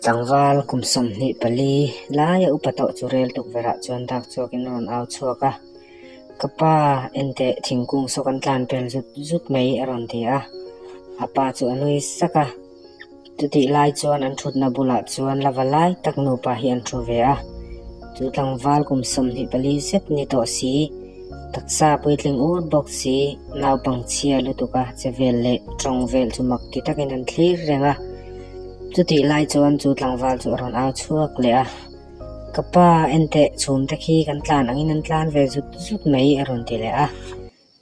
Tlangval kum 24 laia upa tawh chu rel tukverhah chuan dak chhuakin a rawn au chhuak a. Ka pa, enteh thingkung saw kan tlan pel zut zut mai a rawn ti a. A pa chu a nui sak a. Chutih lai chuan an thutna bulah chuan lava lai tak nupa hi an thu ve a. Chu tlangval kum 24 zet ni tawh si, taksa puitling ur bawk si, naupang chhia lutuka che vel leh tawng vel chu mak ti takin an thlir reng a. Chutih lai chuan chu tlangval chu a rawn au chhuak leh a. Ka pa, enteh chhumte khi kan tlan angin an tlan ve zut zut mai a rawn ti leh a.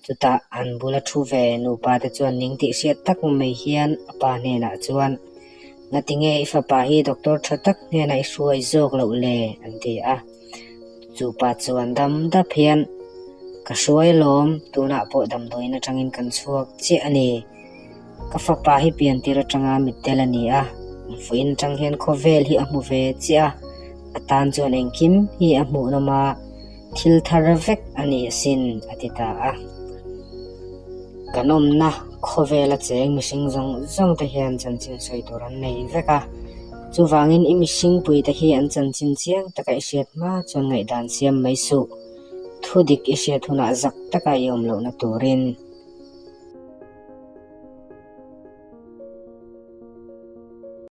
Chutah an bula thu ve nupa te chuan ning tih hriat tak mai hian a pa hnenah chuan, Ngatinge i fapa hi doctor tha tak hnenah i hruai zawk loh le? an ti a. Chu pa chuan dam dap hian, Ka hruai alawm, tunah pawh damdawiin atangin kan chhuak chiah a ni. Ka fapa hi piantir atanga mittel a ni a, vawiin atang hian khawvel hi a hmu ve chiah a, a tan chuan engkim hi a hmuhnawm a, Thil thar vek a ni asin, a ti ta a. Kan awmna khawvela cheng mihring zawng zawng te hian chanchin sawi tur an nei vek a. Chuvangin i mihring puite hi an chanchin chiang taka i hriat hma chuan ngaihdan siam mai suh. Thu dik i hriat hunah zak taka i awm lohna turin.